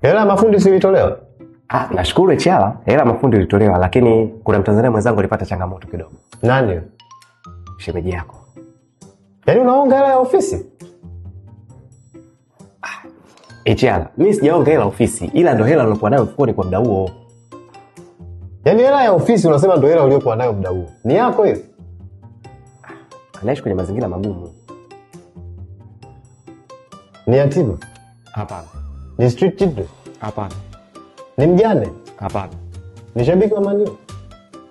Hela ya mafundi si ilitolewa? Ah, nashukuru HR, hela mafundi ilitolewa, lakini kuna Mtanzania mwenzangu alipata changamoto kidogo. Nani? Shemeji yako. Yaani unaonga hela ya ofisi? HR, mimi sijaonga hela ofisi, ila ndo hela nilokuwa nayo mfukoni kwa muda huo. Yaani hela ya ofisi unasema ndo hela uliyokuwa nayo muda huo. Ni yako hiyo? Anaishi kwenye mazingira magumu. Ni yatima? Hapana. Ni street children? Hapana. Ni mjane? Hapana. Ni shabiki wa Man U?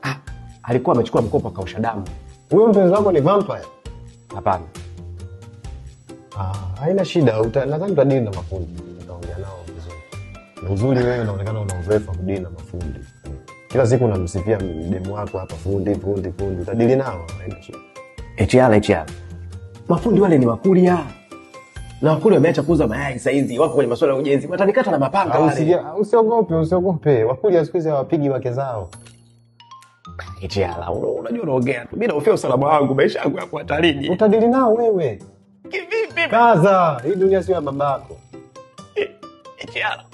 Ah, alikuwa amechukua mkopo akausha damu. Huyo mpenzi wako ni vampire? Hapana. Ah, haina shida, nadhani utadili na mafundi. Utaongea nao vizuri. Na uzuri wewe unaonekana una uzoefu wa kudili na mafundi. Kila siku unamsifia demu wako hapa fundi, fundi, fundi. Utadili nao, haina shida. HR. Mafundi wale ni Wakuria. Na Wakuria wameacha kuuza mayai sasa hizi, wako kwenye masuala ya ujenzi. Watanikata na mapanga wale. Usiogope, usiogope. Wakuria siku hizi hawapigi wake zao. HR, unajua unaongea tu. Mimi nahofia usalama wangu, maisha yangu yako hatarini. Utadili nao wewe. Kivipi? Kaza, hii dunia sio ya babako. HR.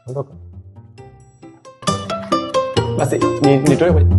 Ondoka. Basi nitoe kwenye